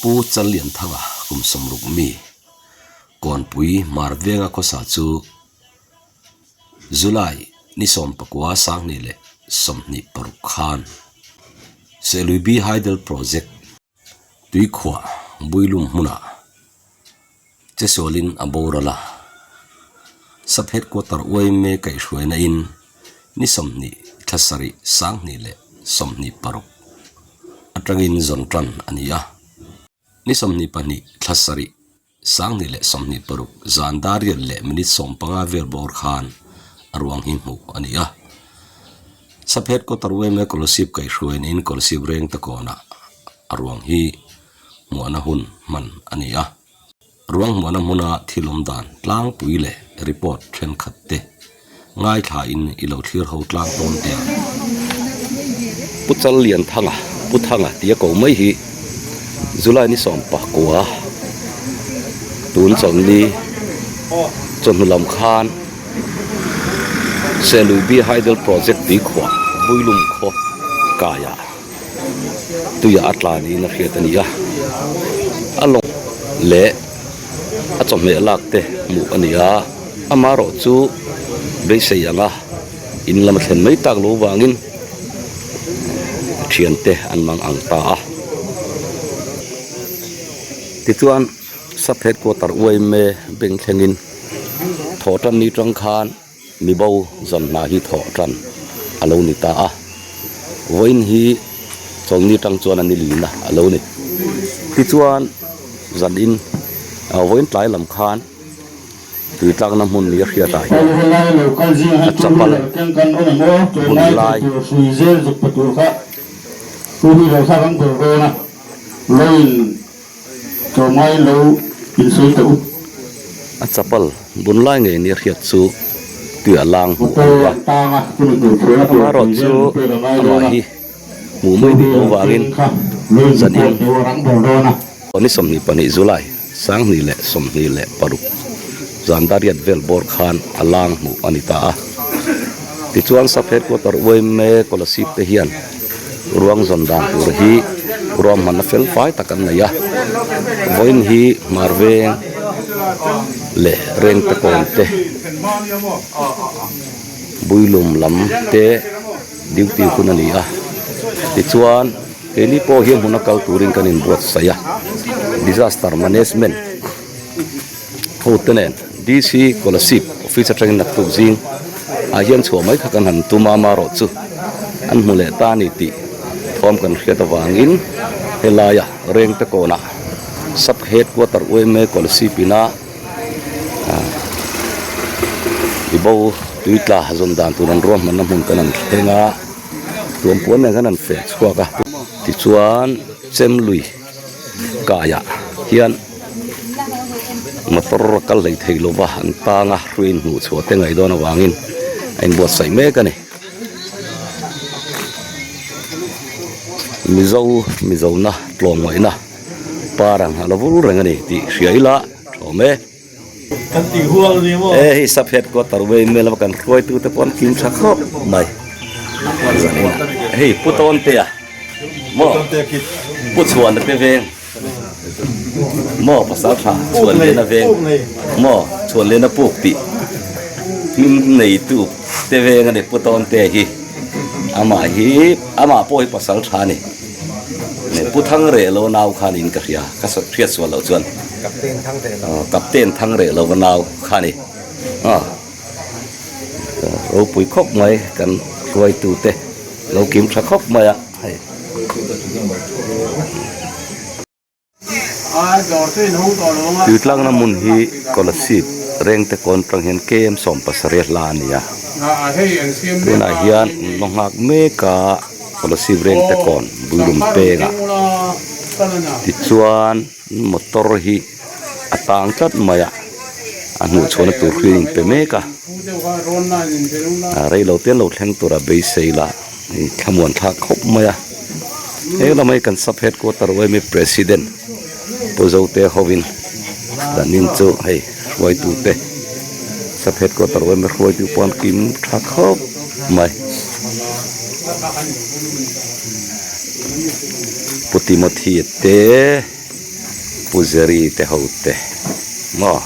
Pu Challianthanga kum 60 mi Kawnpui Hmar Venga khawsa chu July ni 19 2026 khan Seluibi Hydel Project Tuikhuah Builum hmunah chesualin a boral a, Sub Headquarter yma kaihhruaina in ni 20 thla sarih 2026 atangin zawn tan a ni a, ni 22 thla sarih 2026 zan dar riat leh minute 15 vel bawr khan a ruang hi hmuh a ni a. Sub Headquarter yma Kolasib kaihhruaina in Kolasib reng ta kawnah a ruang hi hmuahna hun hman a ni a. Ruang hmuahna hmuna thil awm dan tlangpui leh report thenkhat te ngaithlain i lo thlir ho tlang tawn teh ang. Pu Challianthanga, Pu Thanga tia ko mai hi July ni 19 tun chawlhni chawhnu lam khan Seluibi Hydel Project tuikhuah Builum khaw kaiah tuiah a tla niin a hriat a ni a, a lawng leh a chawhmeh lak te hmuh a ni a, amaherawh chu beisei anga in lam a thlen mai tak lo vangin thiante an mang ang ta a. Tichuan Sub Headquarter yma beng thlengin thawhtan ni tang khan Mi bo zawn hna hi thawh tan a lo ni ta a, vawiin hi chawlhni tang chuan a ni lin a a lo ni. Tichuan zanin vawiin tlai lam khan tui tlakna hmun ni a hriatah hian a chapal hun lai A chapal bun lai ngei nia hriat chu tui a lang hmuh a ni a, amaherawh chu amah hi hmuh mai nih loh vangin zanin ni 22 July 2026 zan dariat vel bawr khan a lang hmuh a ni ta a. Tichuan Sub Headquarter yma Kolasib te hian ruang zawn dan tur hi ruahmanna fel fai tak an nei a, vawiin hi hmar veng leh rengte kawn te builum lam te duty hun a ni a, tichuan keini pawh hi hmuna kal turin kan inbuatsaih a, disaster management ho te nen DC Kolasib office atangin naktuk zing ah hian chhuah mai kha kan han tum a amaherawhchu an hmu leh ta a ni tih thawm kan hriat avangin helaia Rengte kawnah Sub Headquarter yma Kolasib ina i bo tui tla zawn dan tur an ruahmanna hmun kan han thleng a tuampuan nen khan an feh chhuak a tichuan Chemlui kaiah hian motor a kal hlei thei lova an tang a hruiin hmuh chhuah te ngaih dawn avangin a inbuatsaih mek a ni. Mizo Mizona tlawmngaihna par ang a la vul reng a ni tih hria ila thawm e. E hei sub headquarter vei email a kan hruaitu te pawh an kim tha khawp mai hei Pu Tawntea maw Pu Chhuana te veng maw pasal tha Chhuanliana veng maw Chhuanliana puk tih hming neitu te veng a ni Pu Tawntea hi amah hi amah pawh hi pasal tha a ni. Pu Thangreh lo nau kha niin ka hria, ka hriat sual loh chuan Captain Thangreh lo va nau kha a ni. Ropui khawp mai kan hruaitute lo kim tha khawp mai a hei. Tuitlangna hmun hi Kolasib Rengte kawn atang hian KM 17 hla a ni a, tunah hian an la nghak mek a Kolasib Rengte kawn Builum pengah tichuan motor hi a tang tlat mai a, a hnuhchhuahna tur hi a inpe mek a, rei lo te an lo thleng tura beisei la. Hei thlamuan thlak khawp mai a, he lamah hi kan sub headquarter yma president Pu Zote hovin danin chu hei hruaitu te sub headquarter yma hruaitu pawh an kim tha khawp mai. Pu Timothy te. Pu Jerry te ho te maw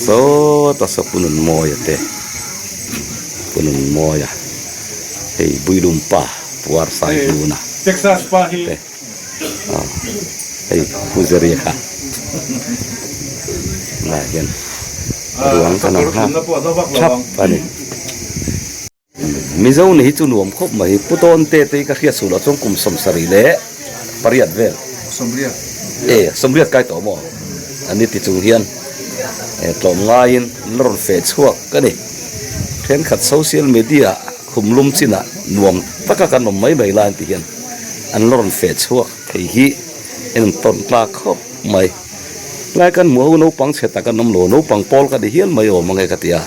sawta saw Pu Nunmawia te Pu Nunmawia hei Builum pa Puar Sai Hluna te aw hei Pu Jerry kha tunah hian ruang kan ang nghak thap a ni. Mizo ni hi chu nuam khawp mai. Pu Tawn te te hi ka hriat suh loh chuan kum 78 vel. Sawmriat. E, sawmriat kai tawh maw? An ni ti chung hian e tlawm ngaiin an la rawn feh chhuak a ni. Thenkhat social media khum lum chinah nuam taka kan awm mai mai lai an ti hian an la rawn feh chhuak thei hi en tawn tlak khawp mai. Lai kan hmuh ho naupang chhe tak an awm lo, naupang pawl ka ni hial mai awm ange ka ti a.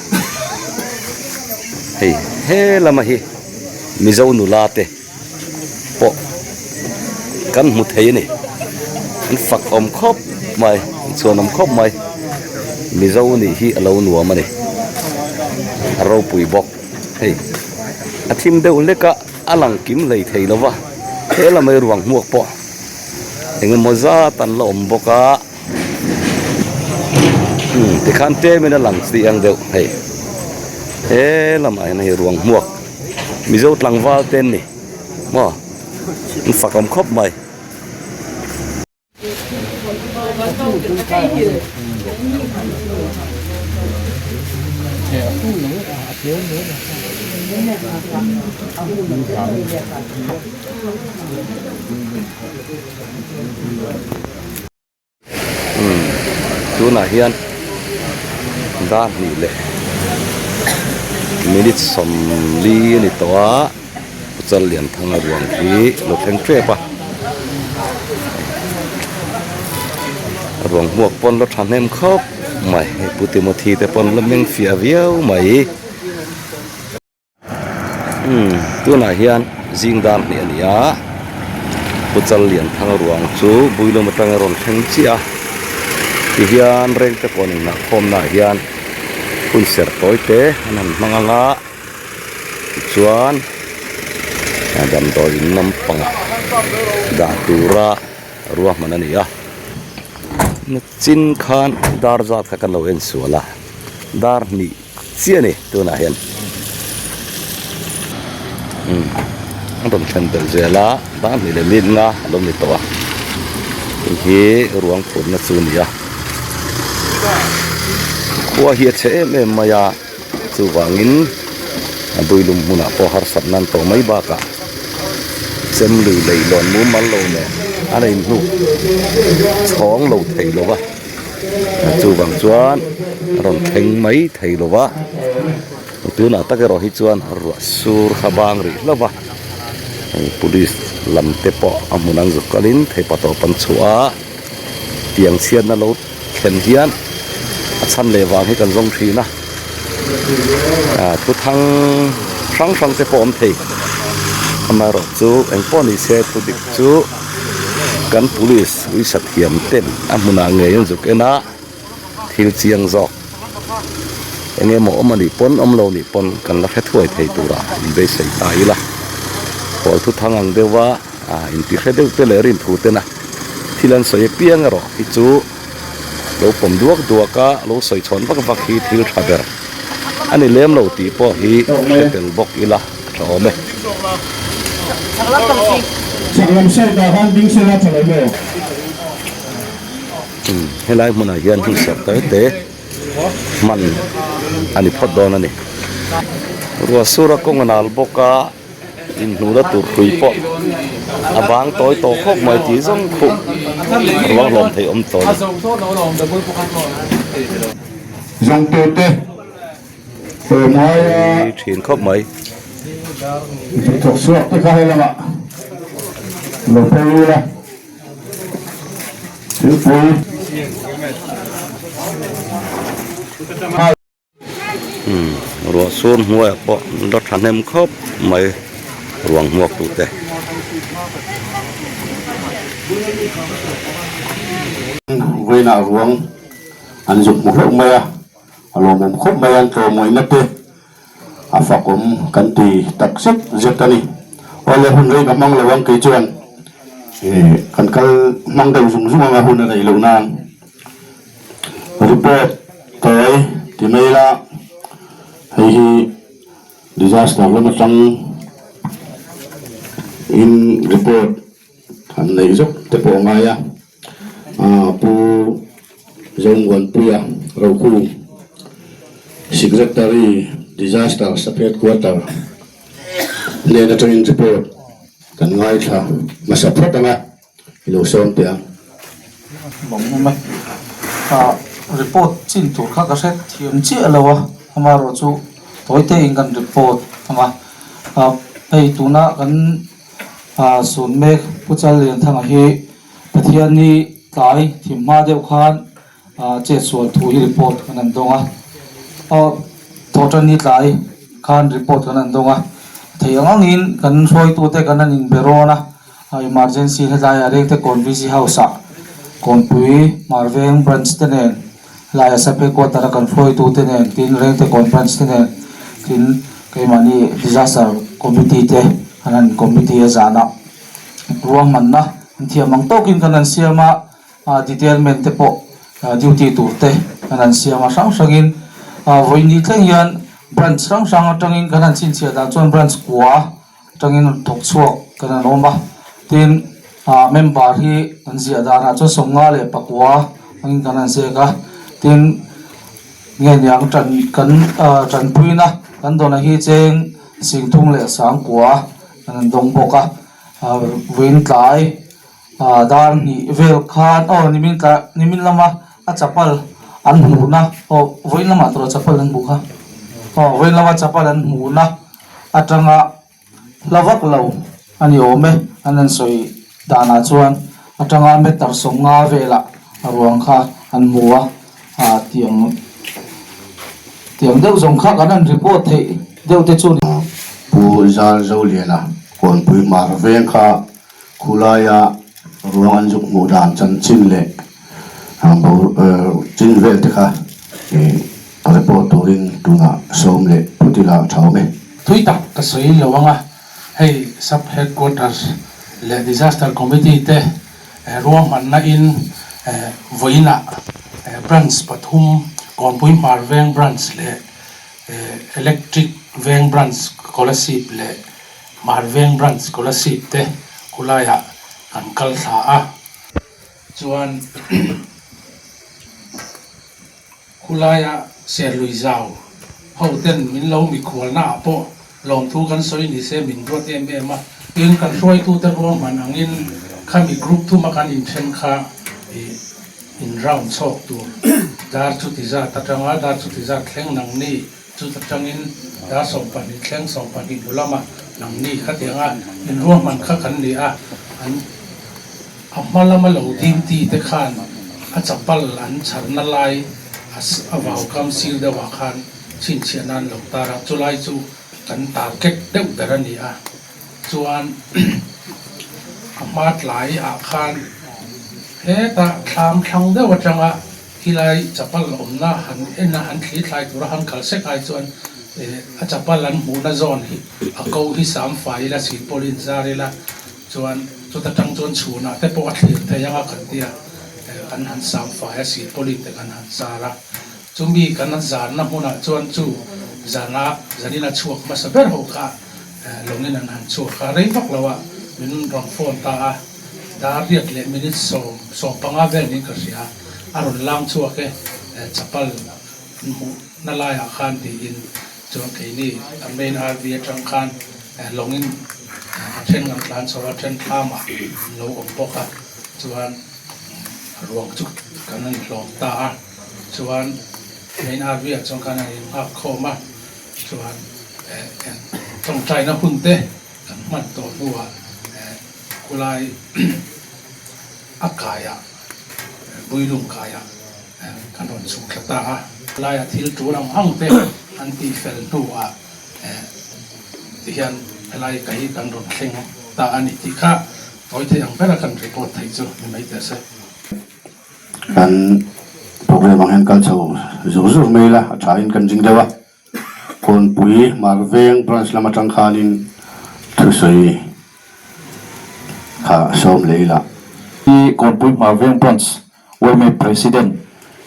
Hei he lama hi Mizo nula te pawh kan hmu thei a ni. An fak awm khawp mai, an chhuan awm khawp mai. Mizo nih hi a lo nuam a ni. A ropui bawk. Hei a thim deuh hlek a, a lang kim hlei thei lo va, he lamah hi ruang hmuak pawh. Engemaw zat an la awm bawk a umm tikhan tlem in a lang chi ang deuh hei he lamah hian hei ruang hmuak mizo tlangval te an ni maw an fak awm khawp mai. Umm tunah hian dar hnih leh minute 40 a ni tawh a Puchal Lianthanga ruang hi lo thleng tep a ruang hmuak pawn la thahnem khawp mai hei Pu Timothy te pawn la meng fiah viau mai. Umm tunah hian zing dar hnih a ni a Pu Challianthanga ruang chu Builum atanga rawn thleng chiah a tihian Rengte kawn inngah khawmnaah hian hun serh tawi te an han hmang ang a tichuan damdawi in nampangah dah tura ruahman a ni a nachin khan dar zat kha kan lo en sual a dar hnih. Chiah a ni tunah hian umm an rawn thlen belh zel a dar hnih leh mit nga a lo ni tawh a hei hi ruang phurna chu a ni a khua hi a chhe em em mai a chuvangin a builum hmunah pawh harsat nan tawh mai bakah chem lui leihlawn mumal lo nen a la inhnuk chhawng lo thei lo va. Chuvang chuan a rawn thleng mai thei lo va, tunah tak erawh hi chuan ruah sur kha bang rih hlauh va, hei police lam te pawh a hmun an zuk kalin theipa tawp an chhuah a, tiang chhiatna lo thlen hian a chhan leh vang hi kan zawng thin a, thu thang hrang hrang te pawh awm thei, amaherawh chu engpawh ni se thu dik chu. Kan police uisa thiam ten a hmunah ngei an zuk en a, thil chiang zawk eng emaw awm a nih pawn awm lo nih pawn kan la hre thuai thei tura inbeisei ta ila. Pawl thu thang ang deuha inti hre deuh te leh rinthu tena thil an sawi apiang erawh hi chu lo pawm duak duak a, lo sawi chhawn vak vak hi thil tha ber a ni lem lo tih pawh hi hre tel bawk ila a tha awm e. Umm helai hmunah hian hun serh te te hman a ni phawt dawn a ni. Ruah sura kawng a nal bawk a. Inhnuhna tur hrui pawh a bang tawi tawh khawp mai tih zawng khuh ruang hlawm thei awm tawh a ni. Thin khawp mai. Umm ruah sur hnuaiah pawh an la thahnem khawp mai ruang hmuak tute. Vawiinah ruang an zuk hmu hlauh mai a, a lawmawm khawp mai a, an tlawmngawihna te a fakawm kan ti tak zet zet a ni. Awle hun rei ka hmang lo ang kei chuan. Kan kal hmang deuh zung zung anga hun a neih loh nan report tawi ti mai ila hei hi disaster lam atang in report an neih zawk te pawh a ngai a Pu Zongwanpuia Rokhum Secretary Disaster Sub Headquarter hnen atangin report kan ngaithla hmasa phawt ang a, i lo sawm teh ang. Lawmawm e. Report chin tur kha ka hre thiam chiah lo a, amaherawh chu tawi te in kan report ang a, hei tuna kan sun mek Pu Challianthanga hi Pathianni tlai thim hma deuh khan chetsual thu hi report kan an dawng a, aw thawhtanni tlai khan report kan an dawng a, thei ang angin kan hruaitute kan han inbe rawn a, emergency hetlaiah Rengte Kawn VC House ah Kawnpui Hmarveng branch te nen helaia sub headquarter a kan hruaitute nen tin Rengte Kawn branch te nen tin keimahni disaster committee te an han committee a zanah ruahmanna an thiam ang tawkin kan han siam a. Detailment te pawh duty tur te kan han siam a hrang hrangin vawiin thleng hian branch hrang hrang atangin kan han chhinchhiah dan chuan branch kua atangin rawn thawk chhuak kan han awm a tin member hi an ziah danah chuan 59 angin kan han ziak a tin nge niang tan kan tanpuina kan dawna hi cheng 39,000 kan han dawng bawk a vawiin tlai. Dar hnih vel khan aw nimin tla nimin lama a chapal an hmuhna aw vawiin lamah tawh chapal an hmuh kha aw vawiin lama chapal an hmuhna atanga hla vak lo a ni awm e an han sawi danah chuan atanga meter 50 velah a ruang kha an hmu a ah tiang tiang deuh zawng kha kan han report theih deuh te chu. Pu Zalzoliana Kawnpui Hmar veng kha Khulaia ruang an zuk hmuh dan chanchin leh chin vel te kha report turin tunah sawm leh phut ila a tha awm e. Tui tak ka sawi lo ang a, hei Sub Headquarters leh Disaster Committee te ruahmanna in vawiinah Branch pathum Kawnpui Hmar Veng Branch leh Electric Veng Branch Kolasib leh Hmar Veng Branch Kolasib te khulaiah kan kal thla a, chuan khulaia Serlui zau ho ten min lo mikhualna ah pawh lawmthu kan sawi ni se min ruat em em a. Tin, kan hruaitute ruahman angin khami group thuma kan inthen kha ih in round chhawk tur dar chuti zat atanga dar chuti zat thleng nangni Chuta tangin dar 12 thleng 12 hnu lama nangni khatianga inruahman kha kan ni a, an a hma lama lo duty te khan a chapal an chharna lai a vau kam sir deuhah khan chhinchhiah nan lo tar a, chulai chu kan target deuh ber a ni a, chuan a hma tlai ah khan hetah thlam thlang deuh atanga Khilai chapal awmna han en a, han thli thlai tura han kal sek ai chuan a chapal an hmuhna zawn hi a ko hi sam fai ila, silpawlin zar ila chuan chuta tang chuan chhunah te pawh a thlir thei ang a kan tia, kan han sam fai a, silpawlin te kan han zar a. Chumi kan han zarna hmunah chuan chu zana zanin a chhuak hmasa ber ho kha lawngin an han chhuak a, rei vak loah min rawn phone ta a. Dar riat leh minute 15 vel niin ka hria, a rawn lang chhuak e, chapal an hmuh na laiah khan tiin chuan keini a main RV atang khan lawngin a then kan tlan chho a, then thlamah an lo awm bawk a, chuan ruang chu kan han hlawm ta a, chuan main RV ah chuan khan an innghak khawm a, chuan tawngtaina hun te kan hman tawh hnuah Khulai a kaiah Builum kaiah kan rawn chhuk thla ta a. Khulaia thil tul ang ang te an tih fel hnuah tihian helai ka hi kan rawn thleng ta a ni tih kha tawi thei ang bera kan report theih chu ni mai teh se. Kan program ang hian kal chho zur zur mai ila a thain kan ring deuh a. Kawnpui Hmar Veng branch lam atang khanin thusawi kha sawm leh ila. Hi Kawnpui Hmarveng Branch yma President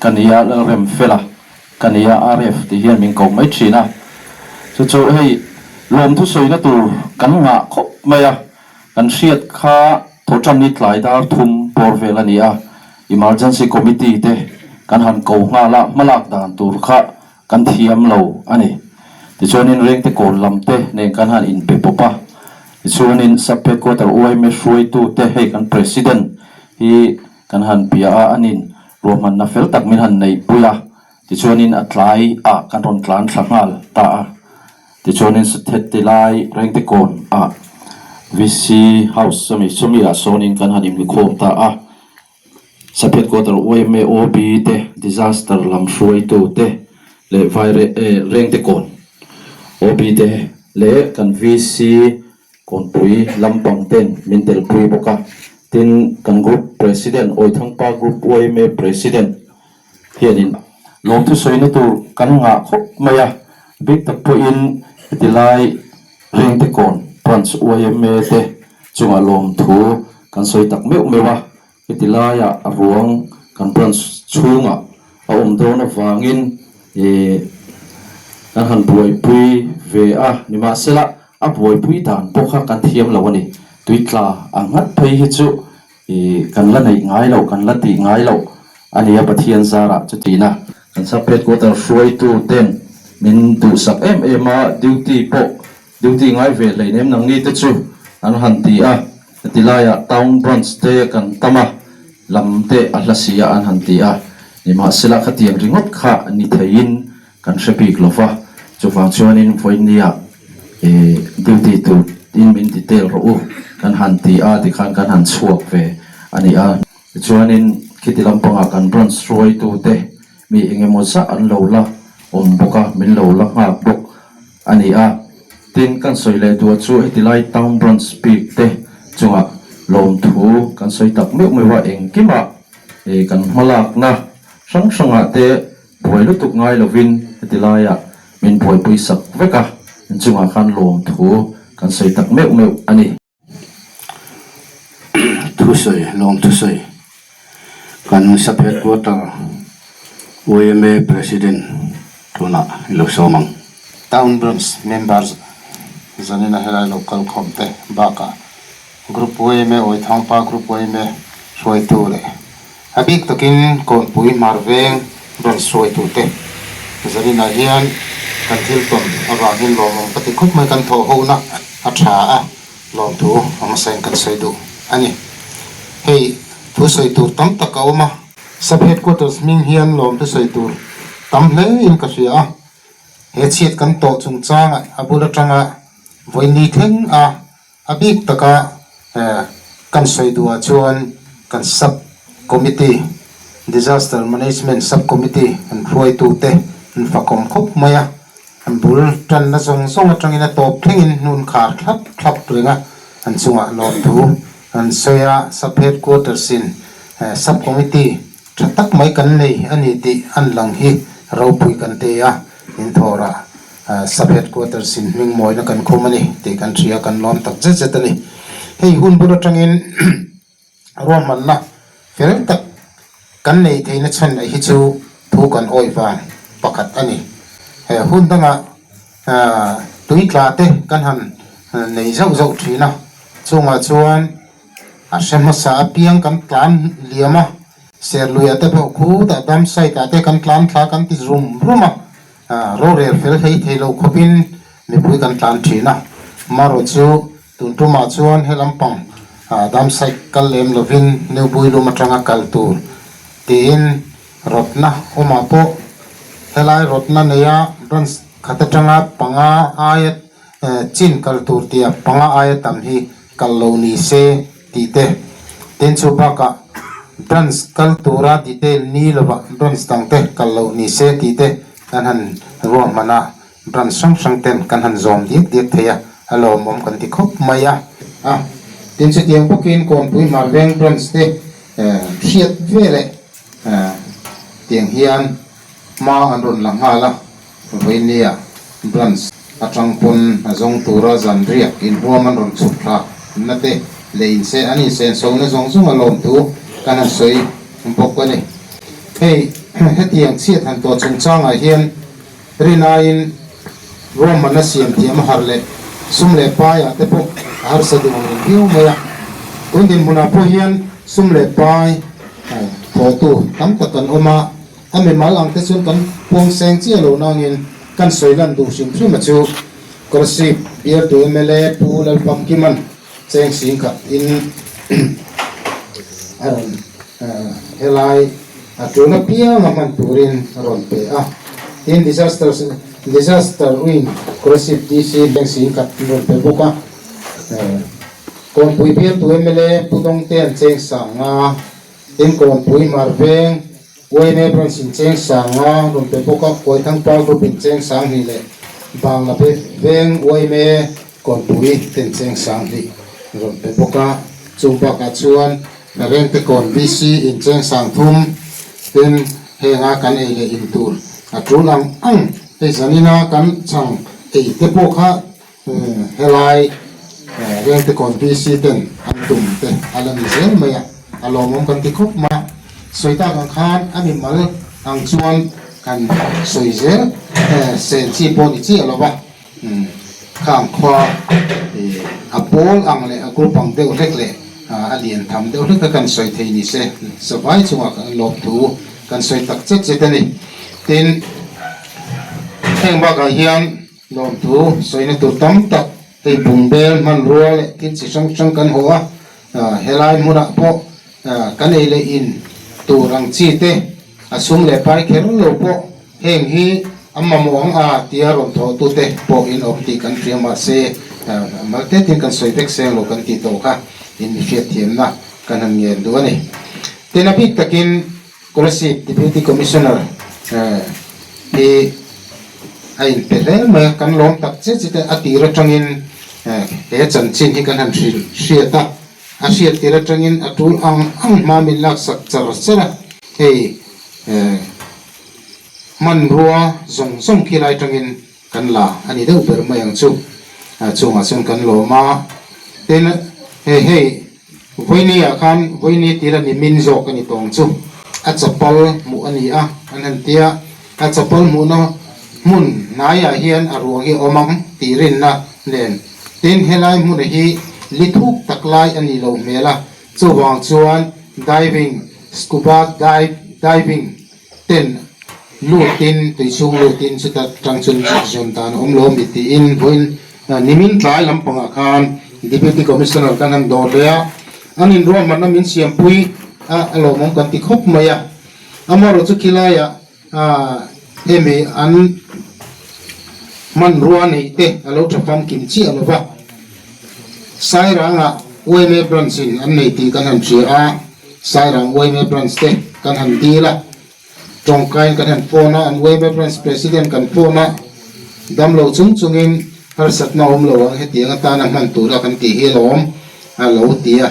ka ni a, Lalremfela ka ni a, RF tih hian min koh mai thin a. Chu chu hei lawmthu sawina tur kan ngah khawp mai a, kan hriat kha thawhtan ni tlai dar thum bawr vel a ni a, Emergency Committee te kan han ko nghal a, hmalak dan tur kha kan thiam lo a ni. Tichuanin Rengte kawn lam te nen kan han inpe pawp a, tichuanin Sub Headquarter yma hruaitu te hei kan President hi kan han bia a, anin ruahmanna fel tak min han neihpui a, tichuanin a tlai ah kan rawn tlan thla nghal ta a, tichuanin Sathet lai Rengte kawn ah VC House ami chumi ah sawnin kan han inmikhawm ta a. Sub Headquarter yma OB te, Disaster lam hruaitu te leh Vaire Rengte kawn OB te leh kan VC Kawnpui lampang ten min telpui bawk a. Tin, kan Group President Awithangpa Group yma President hianin lawmthu sawina tur kan ngah khawp mai a, bik tak pawhin heti lai Rengte kawn Branch yma te chungah lawmthu kan sawi tak meuh meuh a, heti laiah a ruang kan branch chhungah a awm dawn avangin ih kan han buaipui ve a, nimahsela a buaipui dan pawh kha kan thiam lo a ni. Tui tla a nghat phei hi chu ih kan la neih ngai loh, kan la tih ngai loh a ni a Pathian zarah chutina. Kan sub headquarter hruaitu ten min duhsak em em a, duty pawh Duty ngai ve hleinem nangni te chu an han ti a, heti laiah town branch te kan tam a, lam te a hla si a an han ti a, nimahsela khatiang ringawt kha ni theiin kan hre bik lo va, chuvang chuanin vawinia ih duty tur in min detail rawh u kan han ti a tikhan kan han chhuak ve a ni a, tichuanin khiti lampangah kan branch hruaitute mi engemaw zah an lo la awm bawk a, min lo la nghak bawk a ni a. Tin, kan sawi leh duah chu heti lai Town Branch bik te chungah lawmthu kan sawi tak meuh meuh a, engkimah ih kan hmalakna hrang hrangah te buai lutuk ngai lovin heti laiah min buaipui sak vek a, inchungah khan lawmthu kan sawi tak meuh meuh a ni. Thusawi, lawm thusawi kan sub headquarter yma president tunah i lo sawm ang. Town Branch member zanina helai lo kal khawm te bakah Group yma Awithangpa Group yma hruaitu leh a bik takin Kawnpui Hmarveng Branch hruaitu te zaninah hian kan thil tawn avangin lawmawm ka ti khawp mai kan thawh hona a tha a. Lawmthu a hmasain kan sawi duh a ni. Hei thu sawi tur tam tak a awm a. Sub Headquarters hming hian lawmthu sawi tur tam hle in ka hria a. He chhiat kan tawh chungchangah a bul atanga vawiin thleng a, a bik taka kan sawi duhah chuan kan Sub Committee, Disaster Management Sub Committee an hruaitute an fakawm khawp mai a. An bul tanna zawng zawng atangin a tawp thlengin hnun khar thlap thlap reng a, an chungah lawmthu an sawi a, Sub Headquarters in Sub Committee tha tak mai kan nei a ni tih an lang hi ropui kan ti a, in thawrah Sub Headquarters in hming mawina kan khum a ni tih kan hria, kan lawm tak zet zet a ni. Hei hun bul atangin Ruahmanna fel tak kan nei theihna chhan leh hi chu thu kan awih vang pakhat a ni. He hun dangah tui tla te kan han nei zauh zauh thin a, chungah chuan a hre hmasa apiang kan tlan liam a, Serluiah te pawh khutah dam side ah te kan tlan thla kan ti rum rum a, rorel fel hlei thei lo khawpin mipui kan tlan thin a, marawh chu Tun tumah chuan he lampang damsite kal lem lovin New Builum atanga kal tur tiin rawtna awmah pawh helai rawtna neia branch khat atanga panga aia chin kal tur tia panga aia tam hi kal lo ni se tih te tin chu bakah branch kal tura detail ni lovah branch dangte kal lo ni se tih te kan han ruahman a. Branch hrang hrang ten kan han zawm diak diak thei a, a lawmawm kan ti khawp mai a. A, tin chutiang bawkin Kawnpui Hmarveng Branch te hriat ve leh tiang hian hma an rawn la nghal a, vawinia Branch atang pawn a zawng tura zan riak inhuam an rawn chhuk thlak na te. leh inse an insenso na zawng zawng a lawmthu kan han sawi bawk a ni. Hei hetiang chhiat han tawh chungchangah hian rinaiin ruahmanna siam thiam a har leh sum leh paiah te pawh a harsa duh ang reng viau mai a. Tun dinhmunah pawh hian sum leh pai thawhtu tam tak kan awm a, a mimal ang te chuan kan puang seng chiah lo nangin kan sawi lan duh hrim hrim a chu Kolasib bialtu mla Pu Lalpamkiman cheng sing khat in a rawn helai a tul apiang a hman turin a rawn pe a. Tin, Disaster Disaster Wing Kolasib DC cheng sing khat an rawn pe bawk a. Kawnpui bialtu mla Pu Dawngtean cheng sang nga, tin Kawnpui Hmarveng Yma Branch in cheng sang nga rawn pe bawk a, Kuaithangpa Group in cheng sang hnih leh Bangla Veng yma Kawnpui ten cheng sang hnih rawn pe bawk a. Chung bakah chuan Rengte Kawn VC in cheng sang thum ten henga kan ei leh in tur a tul ang ang hei zanina kan chhang ei te pawh kha Helai Rengte Kawn PC ten an tum te a la ni zel mai a, a lawmawm kan ti khawp mai a. Sawi tak ang khan a mimal ang chuan kan sawi zel sen chi pawh ni chiah lo va, khang khua a pawl ang leh a group ang deuh hlek leh a lian tham deuh hlek a kan sawi thei ni se savai chungah kan lawm thu kan sawi tak chet chet a ni. Tin, heng bakah hian Lawmthu sawina tur tam tak hei bungbel hmanrua leh thil chi hrang hrang kan haw a, helai hmunah pawh kan ei leh in tur ang chi te a sum leh pai kher lo pawh heng hi a mamawh ang a tia rawn thawhtute pawh in awm tih kan hria mahse mal tetin kan sawi vek seng lo kan tih tawh kha in mi hriatthiamna kan han ngen duh a ni. Tin a bik takin Kolasib Deputy Commissioner hi a inpe hle mai a, kan lawm tak che che te a tir atangin he chanchin hi kan han hrilh hriat a, a hriat tir atangin a tul ang ang hma min laksak char char a, hei hmanrua zawng zawng khi lai atangin kan la a ni deuh ber mai ang chu, chungah chuan kan lawm a, tin hei. Vawiini ah khan vawiini tila ni min zawk a ni tawng chu a chapal hmuh a ni a, an han ti a, a chapal hmuhna hmun hnaiah hian a ruang hi a awm ang tih rinna nen. Tin, helai hmuna hi li thuk tak lai a nih loh hmel a, chuvang chuan diving, scuba dive, diving ten lutin tuichhung lutin chuta tang chuan zawn dan a awm lo a mi tiin vawiin Nimin tlai lampangah khan Deputy Commissioner kan han dawr leh a, an inruahmanna min siampui a, a lawmawm kan ti khawp mai a. Amaherawh chu khilaiah hemi an hmanrua neih te a lo tha famkim chiah lo va, Sairangah yma Branch in an nei tih kan han hria a, Sairang yma Branch te kan han dil a, Tawngkaiin kan han phone a, an yma Branch President kan phone a, damlo chung chungin harsatna awm lo ang hetiang atana hman tura kan tih hi alawm a lo ti a.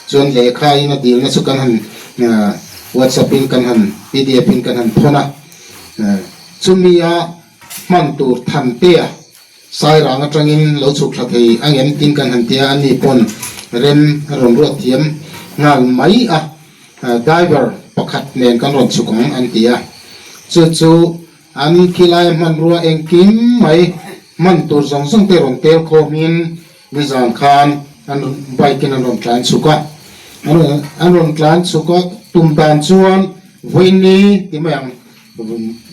Chuan lehkha in a dilna chu kan han WhatsApp in kan han pdf in kan han thawn a, chumi a hman tur than te a Sairang atangin lo chhuk thla thei ang em tin kan han ti a, ani pawn rem a rawn ruat thiam nghal mai a. Diver pakhat nen kan rawn chhuk ang an ti a, chu chu an khilai hmanrua engkim mai hman tur zawng zawng te rawn tel khawmin nizan khan an bike in an rawn tlan chhuk a, an rawn tlan chhuk a tum dan chuan vawiini ti mai ang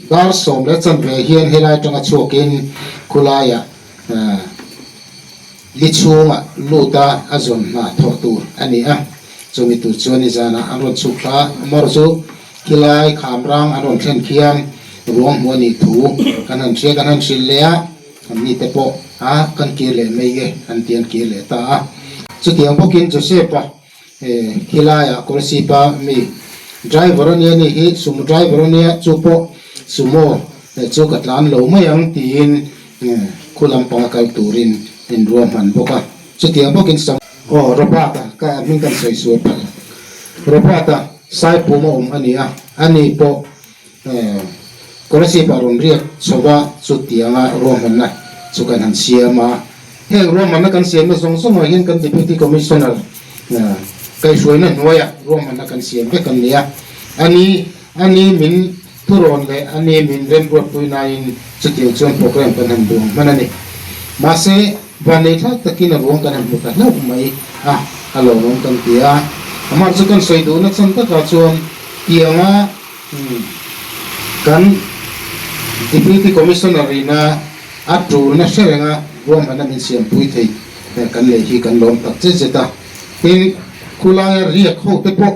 dar 10:15 hian helai atanga chhuakin khulaiah Li chhungah lut a a zawn hna thawh tur a ni a, chumi tur chuan nizanah an rawn chhuk thla a, Amor chu khilai kham rang an rawn thlen khian ruang hmuh a nih thu kan han hria, kan han hrilh leh a, an ni te pawh a kan kir leh mai nge an ti an kir leh ta a. Chutiang bawkin Joseph-a khilaiah Kawlsipa mi driver a nia ni hi, sumo driver a nia, chu pawh sumo chu ka tlan lo mai ang tiin Khu lampanga kal turin in ruahman bawk a, chutiang bawkin Sam. Aw, Robert-a, ka hming kan sawi sual palh. Robert-a Saipum a awm a ni a, ani pawh Kolasib-ah rawn riak chho va, chutianga ruahmanna chu kan han siam a. Heng ruahmanna kan siamna zawng zawngah hian kan Deputy Commissioner. Kaihhruaina hnuaiah ruahmanna kan siam vek an ni a, a ni a ni min thurawn leh a ni min remruatpui naiin chutiang chuan program kan han duang hman a ni. Mahse, vannei thlak takin a ruang kan han hmu ta hlauh mai a, a lawmawm kan ti a. Amah chu kan sawi duhna chan takah chuan tianga kan Deputy Commissioner ina a tulna hre renga ruahmanna min siampui thei kan nei hi kan lawm tak zet zet a. Tin, khulaia riak ho te pawh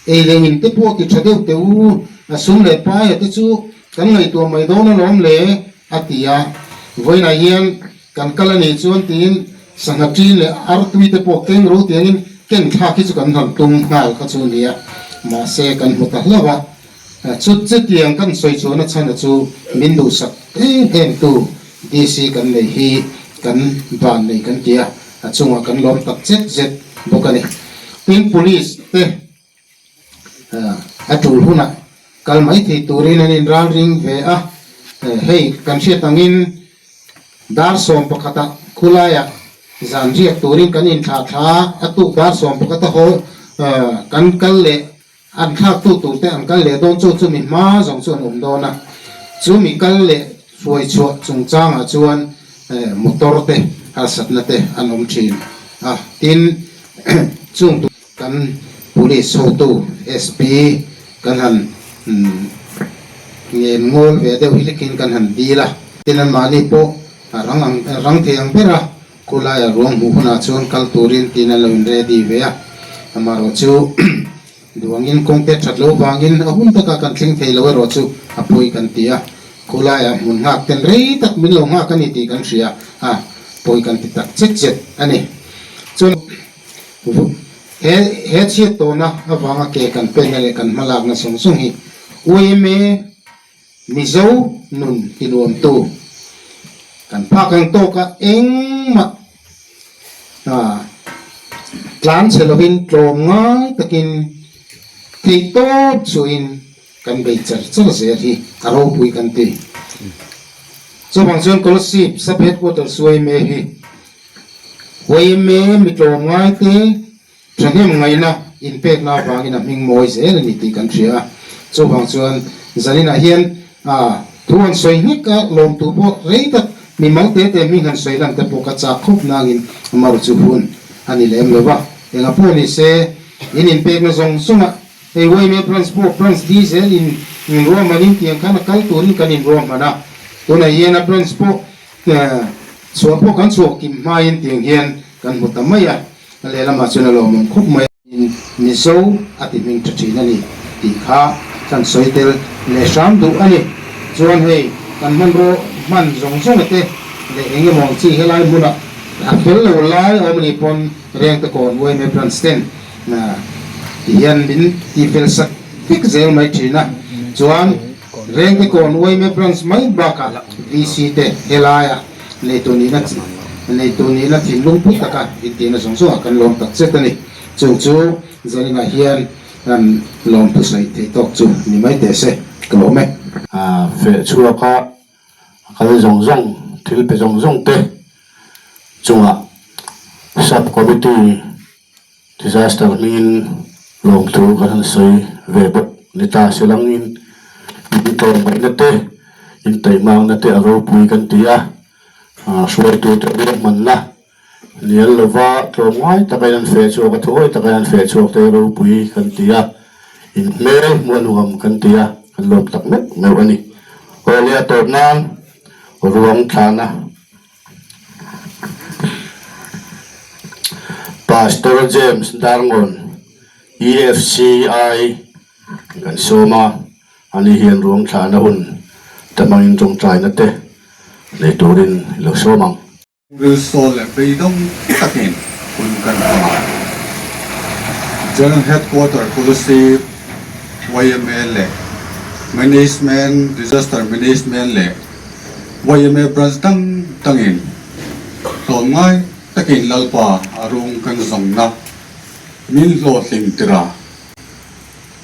ei leh in te pawh ti tha deuh teh u, a sum leh paia te chu kan ngaihtuah mai dawn alawm le, a ti a. Vawiinah hian kan kal a nih chuan tiin sangha ṭin leh artui te pawh keng ro tiangin ken thlak hi chu kan han tum nghal kha chu nia, mahse kan hmu ta hlauh a. Chu chutiang kan sawi chuan a chhana chu min duhsak em em tu DC kan nei hi kan ban nei kan ti a, a chungah kan lawm tak zet zet bawk a ni. Tin Police te a tul hunah kal mai thei turin an inralring ve a, hei kan hriat angin Dar 11ah khulaiah zan riak turin kan inthlah thla a, a tuk dar 11 a haw kan kal leh An thlaktu turte an kal leh dawn chu chumi hma zawng chu an awm dawn a, chumi kal leh hruai chhuah chungchangah chuan motor te harsatna te an awm thin a, tin chung tur kan police hotu SP kan han ngen ngawl ve deuh hi hlekin kan han dil a, tin anmahni pawh a rang ang rang thei ang ber a. Khulaia ruang hmuh hunah chuan kal turin tiin an lo in ready ve a, amaherawh chu duangin kawng te that loh vangin a hun takah kan thleng thei lo erawh chu a pawi kan ti a, khulaia hmun nghak ten rei tak min lo nghak a ni tih kan hria a, pawi kan ti tak chet chet a ni. Chuan he he chhiat tawhna avanga ke kan penna leh kan hmalakna zawng zawng hi yma Mizo nun tinuamtu kan phak ang tawka engmah tlan chhe lovin tlawm ngai takin theih tawp chuhin kan bei char char zel hi a ropui kan ti. Chuvang chuan Kolasib Sub Headquarters yma hi yma mi tlawm ngai te Thahnem ngaihna inpekna avangin a hming mawi zel a ni tih kan hria a, chuvang chuan zaninah hian thu han sawi nghek a, lawmtu pawh rei tak mi mal te te hming han sawi lan te pawh ka chak khawp nangin mar chu hun a ni lem lo va, enga pawh ni se in inpekna zawng zawngah hei yma branch pawh branch diesel in inruahmanin tiang khan a kal turin kan inruahman a, tunah hian a branch pawh chhuah pawh kan chhuah kim hmain tiang hian kan hmu ta mai a. A lehlamah chuan a lawmawm khawp mai a. Mizo a ti hming tha thin a ni tih kha kan sawi tel leh hram duh a ni. Chuan hei kan hmanraw hman zawng zawng te leh eng emaw ang chi helai hmunah a fel lo lai a awm a nih pawn Rengte kawn yma branch ten ti hian min ti fel sak vek zel mai thin a. Chuan Rengte kawn yma branch mai bakah VC te helaiah Neitu nihna neitu nihna thinlung pui taka intihna zawng zawngah kan lawm tak zet a ni. Chung chu zaninah hian kan lawm thusawi theih tawk chu ni mai teh se, ka lawm e. A feh chhuak a, a kal zawng zawng, thil pe zawng zawng te chungah Sub Committee Disaster hmingin lawmthu kan han sawi ve bawk ni ta se langin in tlawmngaihna te, in taihmakna te a ropui kan ti a, hruaitute ruahmanna hnial lova tlawmngai taka in an feh chhuak a, thuawi taka in an feh chhuak te ropui kan ti a, in hmel hmuh a nuam kan ti a, kan lawm tak meuh meuh a ni. Aw le a tawp nan ruang thlana. Pastor James Darngon, EFCI, kan sawm a, ani hian ruang thlahna hun te hmangin tawngtaina te nei turin i lo sawm ang. Rilsawl leh beidawng takin hun kan hmang a. General Headquarter Kolasib, yma leh Management, Disaster Management leh yma branch dang dangin tlawmngai takin Lalpa a rung kan zawngna min hlawhtling tirah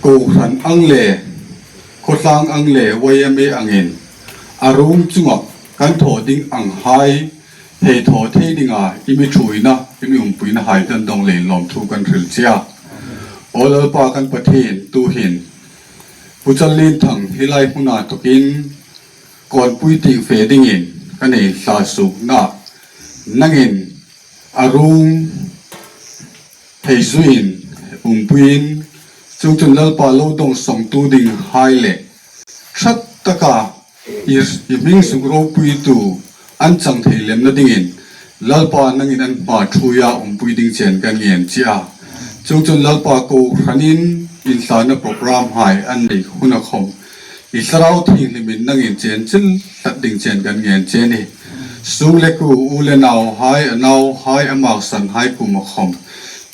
Kohhran ang leh khawtlang ang leh yma angin a rung chungah kan thawh ding ang hai thei thaw thei dinga i mi thuina. I mi umpuina hai kan dawng leh inlawmthu kan hrilh che a. Aw Lalpa kan Pathian tuhin Pu Chalin Thang helai hmunah tukin kawnpui tih fe dingin ka nei hla sukna nangin a rung thei zuiin umpuiin chung chun Lalpa lo dawng sawngtu ding hai leh hrat taka I hming suk ropuitu an chang thei lemna dingin Lalpa nangin an hma thuia awmpui ding chen kan ngen che a. Chung chuan Lalpa ko hranin inhlana program hai an nei hun a khawm. I thlarau thinghlimin nangin chen chil hlat ding chen kan ngen che ni. Sung le ku u le nau hai a nau hai a mak san hai kum a khawm.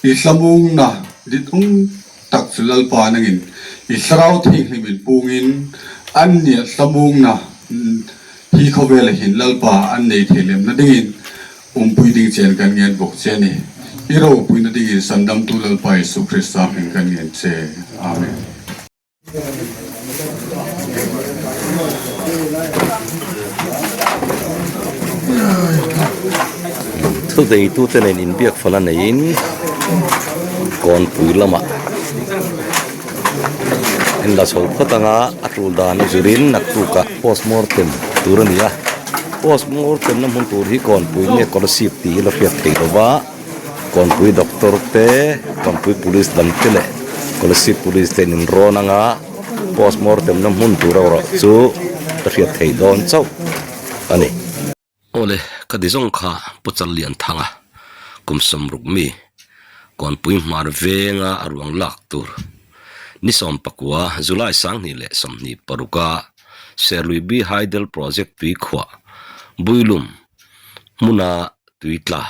I hlamungna dit ung tak chu Lalpa nangin i thlarau thinghlimin pungin an nia hlamungna hi khawvela hin Lalpa an nei thei lemna dingin umpui ding chen kan ngen bawk che a ni. I ropuina dingin Sandamtu Lalpa Jesuh Krista hming kan ngen che. Amen. Thuneitute nen inbiak fala neiin kawnpui lamah an la chho phawt ang a, a tul dan a zirin naktukah postmortem tur a ni a, postmortem na hmun tur hi kawnpui nge kawlsip tih hi la hriat theih lo va. Kawnpui doctor te, Kawnpui police lam te leh Kolasib police te in rawn anga postmortem na hmun tur erawh chu ka hriat thei dawn chauh a ni. Awle, ka di zawng kha Pu Challianthanga kum sawmruk mi Kawnpui hmar venga a ruang lak tur ni 19 July 2026 a Serlui B Hydel Project tuikhuah Builum hmuna tui tla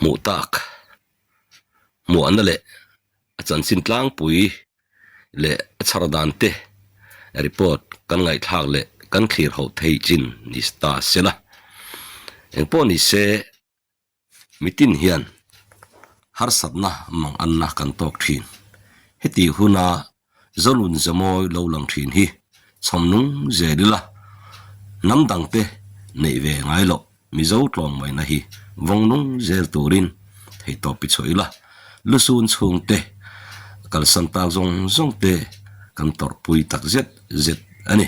hmuh tak hmuahna leh a chanchin tlangpui leh a chhar dan te report kan ngaihthlak leh kan thlir ho thei chin ni ta sela engpawh ni se mitin hian harsatna mang anna kan tawk thin heti huna Zolun zamawi lo lang thin hi chhawmnung zel ila, hnam dangte neih ve ngai loh Mizo tlawngmaina hi vawngnung zel turin theihtawp i chhuah ila, lusun chhungte kalsan tak zawng zawngte kan tawrhpui tak zet zet a ni.